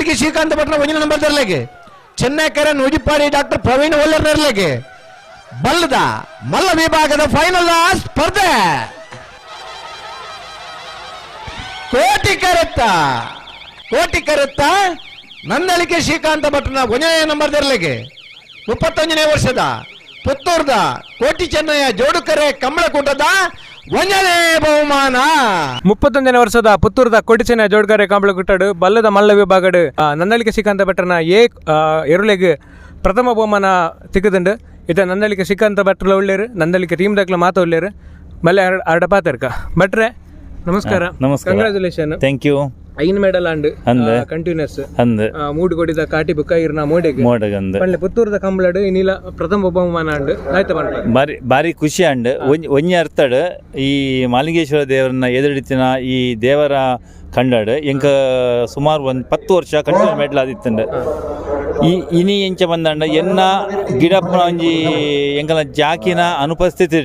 Nandalike Srikanth ಭಟ್ನ ಒಂಜಿನ number ದರ್ಲೆಗೆ, ಚೆನ್ನಕರ ನೂಜಿಪ್ಪಾಡಿ ಡಾಕ್ಟರ್ ಪ್ರವೀಣ್ ಒಲ್ಲರ್ನೆರ್ಲೆಗೆ ಬಲ್ಲದ ಮಲ್ಲ ವಿಭಾಗದ ಫೈನಲ್ ಸ್ಪರ್ಧೆ. ಕೋಟಿ ಕರೆತ್ತ, ಕೋಟಿ ಕರೆತ್ತ ನಂದಳಿಕೆ ಶ್ರೀಕಾಂತ ಭಟ್ನ ಒಂದನೇ ನಂಬರ್ ದರ್ಲೆಗೆ, 31ನೇ ವರ್ಷದ ಪುತ್ತೂರ್ದ ಕೋಟಿ ಚೆನ್ನಯ್ಯ ಜೋಡುಕರೆ ಕಂಬಳಕೂಟದ ಒಂದನೇ ಬಹುಮಾನ. 31ನೇ ವರ್ಷದ ಪುತ್ತೂರದ ಕೊಡಿಚೆನ ಜೋಡ್ಗಾರೆ ಕಾಂಬಳಗುಟ್ಟಡು ಬಲ್ಲದ ಮಲ್ಲ ವಿಭಾಗಡು ನಂದಳಿಕೆ ಶ್ರೀಕಾಂತ ಭಟ್ರನ ಏ ಎರುಲೆಗ್ ಪ್ರಥಮ ಬಹುಮಾನ ತಿಕ್ಕದುಂಡು. ಇತ ನಂದಳಿಕೆ ಶ್ರೀಕಾಂತ ಭಟ್ರಲ ಉಳ್ಳೇರು, ನಂದಳಿಕೆ ಟೀಮ್ ದಕ್ಲ ಮಾತ ಉಳ್ಳೇರು. ಮಲ್ಲೆ ಅರಡ ಪಾತರ್ಕ. ಭಟ್ರೆ, ನಮಸ್ಕಾರ. ನಮಸ್ಕಾರ. Congratulation. Thank you. ಐನ್ ಮೆಡಲ್ ಅಂಡ್ ಅಂದ್. ಕಂಟಿನ್ಯೂಸ್. ಅಂದ್. ಮೂಡು ಕೊಡಿದ ಕಾಟಿ ಬುಕ್ಕ ಇರ್ನ ಮೋಡೆಗ್. ಮೋಡಗಂದ್. ಪಂಡ್ಲೆ, ಪುತ್ತೂರದ ಕಂಬಳಡು ಇನ್ನಿಲ ಪ್ರಥಮ ಬಹುಮಾನ ಅಂಡ್, ಆಯ್ತಾ ಪಂಡ್ಲೆ. ಬಾರಿ ಬಾರಿ ಖುಷಿ ಅಂಡ್. ಒಂಜಿ ಒಂಜಿ ಅರ್ಥಡ್ ಈ ಮಾಲಿಂಗೇಶ್ವರ ದೇವರನ್ನ ಎದುರಿಡಿತಿನ ಈ ದೇವರ ಕಂಡಾಡು ಎಂಕ ಸುಮಾರು ಒಂದು 10 ವರ್ಷ ಕಂಟಿನ್ಯೂ ಮೆಡ್ಲ್ ಆದಿತ್ತಂಡು. ಈ ಇನಿ ಎಂಚ ಬಂದಂಡ ಎನ್ನ ಗಿಡಪ್ಪನ ಒಂಜಿ ಎಂಕಲ ಜಾಕಿನ ಅನುಪಸ್ಥಿತಿ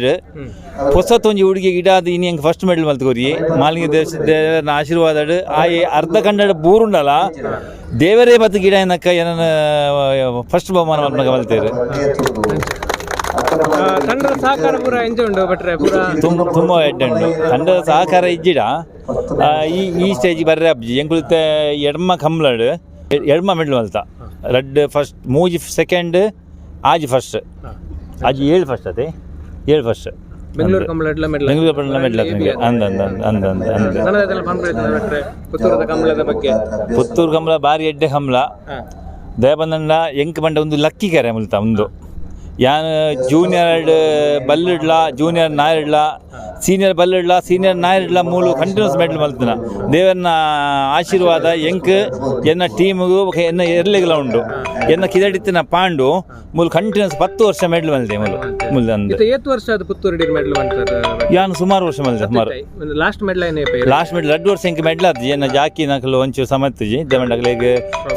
ಹೊಸತ್ ಒಂಜಿ ಹುಡುಗಿ ಗಿಡ ಅದು ಇನಿ ಎಂಕ್ ಫಸ್ಟ್ ಮೆಡಲ್ ಮಲ್ತ್ಕೊರಿ. ಮಾಲಿಂಗ ದೇವ ದೇವರನ ಆಶೀರ್ವಾದ ಆಯೆ ಅರ್ಧ ಕಂಡಾಡ ಬೂರುಂಡಲ ದೇವರೇ ಬತ್ತು ಗಿಡ ಏನಕ್ಕ ಏನನ್ನ ಫಸ್ಟ್ ಬಹುಮಾನ ಮಲ್ಪನಗ ಮಲ್ತೇರು. ತಂಡದ ಸಹಕಾರ ಪೂರ ಎಂಚ ಉಂಡು ಭಟ್ರೆ ಪೂರ? ತುಂಬ ತುಂಬ ಎಡ್ಡೆ ಉಂಡು. ತಂಡದ ಸಹಕಾರ ಇಜ್ಜಿಡ ಈ ಈ ಸ್ಟೇಜ್ ಬರ್ರೆ ಅಬ್ಜಿ. ಎಂಕುಲಿತೆ ಎಡ್ಮ ಕಂಬ್ಲಡ್ ಎಡ್ಮ ಮೆಡ್ಲ್ ಮಲ್ತ. ರಡ್ಡ್ ಫಸ್ಟ್, ಮೂಜಿ ಸೆಕೆಂಡ್, ಆಜಿ ಫಸ್ಟ್, ಆಜಿ ಏಳು ಫಸ್ಟ್ ಅದೇ ಏಳು ಫಸ್ಟ್. ಬೆಂಗಳೂರು ಕಂಬಳಡ್ಲ ಮೆಡಲ್. ಬೆಂಗಳೂರು ಕಂಬಳ ಮೆಡ್ಲ್ ನಿಮಗೆ. ಅಂದ ಅಂದ ಅಂದ ಅಂದ ಅಂದ ಅಂದ. ನನದೆಲ್ಲ ಪಂಪ್ರೆ ಭಟ್ರೆ ಪುತ್ತೂರದ ಕಂಬಳದ ಬಗ್ಗೆ? ಪುತ್ತೂರು ಕಂಬಳ ಬಾರಿ ಎಡ್ಡೆ ಕಂಬಳ. ದಯಬಂದಂಡ ಎಂಕ್ ಬಂಡ ಒಂದು ಲಕ್ಕಿ ಕೆರೆ ಮುಲ್ತ ಒಂದು. ಯಾನ್ ಜೂನಿಯರ್ ಬಲ್ಲಿಡ್ಲ, ಜೂನಿಯರ್ ನಾಯರ್ಡ್ಲ, ಸೀನಿಯರ್ ಬಲ್ಲಿಡ್ಲ, ಸೀನಿಯರ್ ನಾಯರ್ಡ್ಲ ಮೂಲು ಕಂಟಿನ್ಯೂಸ್ ಮೆಡಲ್ ಮಲ್ತನ. ದೇವರನ್ನ ಆಶೀರ್ವಾದ ಎಂಕ್, ಎನ್ನ ಟೀಮಿಗೂ, ಎನ್ನ ಎರ್ಲೆಗ್ಲ ಉಂಡು. ಎನ್ನ ಕಿದಡಿತ್ತಿನ ಪಾಂಡು ಮೂಲು ಕಂಟಿನ್ಯೂಸ್ 10 ವರ್ಷ ಮೆಡಲ್ ಮಲ್ತೆ ಮೂಲು ಮುಲ್ದು ಅಂದ್. ಇತ್ತ ಏತ್ ವರ್ಷ ಅದು ಪುತ್ತೂರು ಮೆಡಲ್ ಮಾಡ್ತಾರೆ? ಯಾನ್ ಸುಮಾರು ವರ್ಷ ಮಲ್ತೆ, ಸುಮಾರು. ಲಾಸ್ಟ್ ಮೆಡಲ್ ಏನೇ? ಲಾಸ್ಟ್ ಮೆಡಲ್ 2 ವರ್ಷ ಎಂಕ್ ಮೆಡಲ್ ಆದ್ಜಿ. ಎನ್ನ ಜಾಕಿ ನಕಲು ಒಂಚೂರು ಸಮತ್ತಿಜಿ ದೇವಂಡಗ್ಲಿಗ್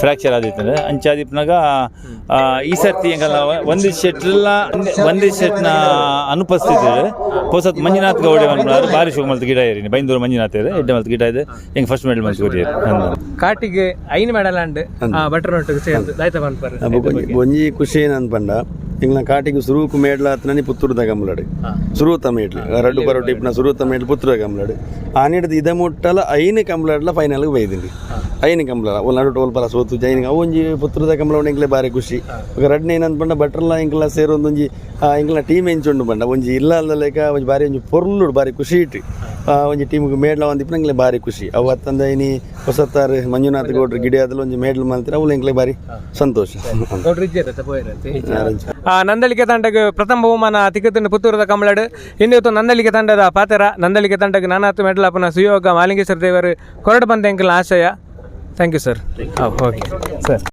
ಫ್ರಾಕ್ಚರ್ ಆದಿತ್ತು. ಅಂಚಾದಿಪ್ಪನಾಗ ಈ ಸರ್ತಿ ಎಂಕಲ್ನ ಒಂದು ಶೆಟ್ರಲ್ಲ ಒಂದೇ ಶೆಟ್ನ ಅನುಪಸ್ಥಿತಿ ಹೊಸತ್ ಮಂಜುನಾಥ್ ಗೌಡೆ ಮನ್ಪುನಾರು ಬಾರಿ ಶುಭ ಮಲ್ತ್ ಗಿಡ ಏರಿನಿ. ಬೈಂದೂರು ಮಂಜುನಾಥ್ ಎಡ್ಡೆ ಮಲ್ತ್ ಗಿಡ ಇದೆ. ಎಂಕ್ ಫಸ್ಟ್ ಮೆಡಲ್ ಮಲ್ತ್ ಕೊರಿಯೆರ್. ಕಾಟಿಗೆ ಐನ್ ಮೆಡಲ್ ಅಂಡ್ ಭಟ್ರ ನೊಟ್ಟಿಗೆ ಸೇರ್ದು ದಾಯ್ತ ಪನ್ಪರ್? ಬೊಕ ಒಂಜಿ ಖುಷಿ ಏನಂತ ಪಂಡ, ಎಂಗ್ಲ ಕಾಟಿಗೆ ಸುರೂಕು ಮೇಡ್ಲ ಆತನನಿ ಪುತ್ತೂರುದ ಕಂಬ್ಲಡ್ ಸುರೂತ ಮೇಡ್ಲು. ರಡ್ಡು ಪರೋಟಿ ಇಪ್ಪುನ ಸುರೂತ ಮೇಡ್ಲು ಪುತ್ತೂರುದ ಕಂಬ್ಲಡ್. ಆನಿಡ್ದು ಇದ ಮುಟ್ಟಲ ಐನು ಕಂಬ್ಲಡ್ಲ ಫೈನಲ್ ಬೈದಿಂಡು. ಐನು ಕಂಬ್ಲ ಒಲ್ ನಡುಟು ಒಲ್ಪಲ ಸೋತು ಜೈನ್. ಅವು ಒಂಜಿ ಪುತ್ತೂರುದ ಕಂಬ್ಲ ಉಂಡು, ಎಂಕ್ಲೆ ಬಾರಿ ಖುಷಿ. ಬೊಕ ರಡ್ಡನೇ ಏನಂತ ಪಂಡ, ಭಟ್ರಲ್ಲ ಎಂಕ್ಲ ಸೇರೊಂದೊಂಜಿ ಎಂಕ್ಲ ಟೀಮ್ ಎಂಚುಂಡು ಪಂಡ, ಒಂಜಿ ಇಲ್ಲ ಲೆಕ್ಕ ಒಂಜಿ ಬಾರಿ ಒಂಜಿ ಪೊರ್ಲುಡು ಬಾರಿ ಖುಷಿ ಇಟ್ಟು ಒಂಜಿ ಟೀಮ್ಗೆ ಮೇಡ್ಲ ಒಂದಿಪ್ಪು ಎಂಕ್ಲೆ ಬಾರಿ ಖುಷಿ. ಅವು ಅತ್ತಂದ ಇನಿ ಹೊಸತ್ತಾರು ಮಂಜುನಾಥ್ ಗೌಡ್ರು ಗಿಡ ಆದಲ ಒಂಜಿ ಮೇಡ್ಲ್ ಮಲ್ತಿರ, ಅವು ಎಂಕ್ಲೆ ಬಾರಿ ಸಂತೋಷ. ಗೌಡ್ರು ಇಜ್ಜೆರ್ ಪೋಯಿರಂತೆ. ನಂದಳಿಕೆ ತಂಡಗ್ ಪ್ರಥಮ ಬಹುಮಾನ ತಿಕ್ಕುತ್ತಿನ ಪುತ್ತೂರದ ಕಂಬಳಡ್. ಇಂದು ನಂದಳಿಕೆ ತಂಡದ ಪಾತೆರ. ನಂದಳಿಕೆ ತಂಡಗ್ ನಾನಾತ್ ಮೆಡಲ್ ಅಪನ ಸುಯೋಗ ಮಾಲಿಂಗೇಶ್ವರ ದೇವರು ಕೊರಡು ಬಂದ ಎಂಕಲ್ನ ಆಶಯ. Thank you sir. Okay sir.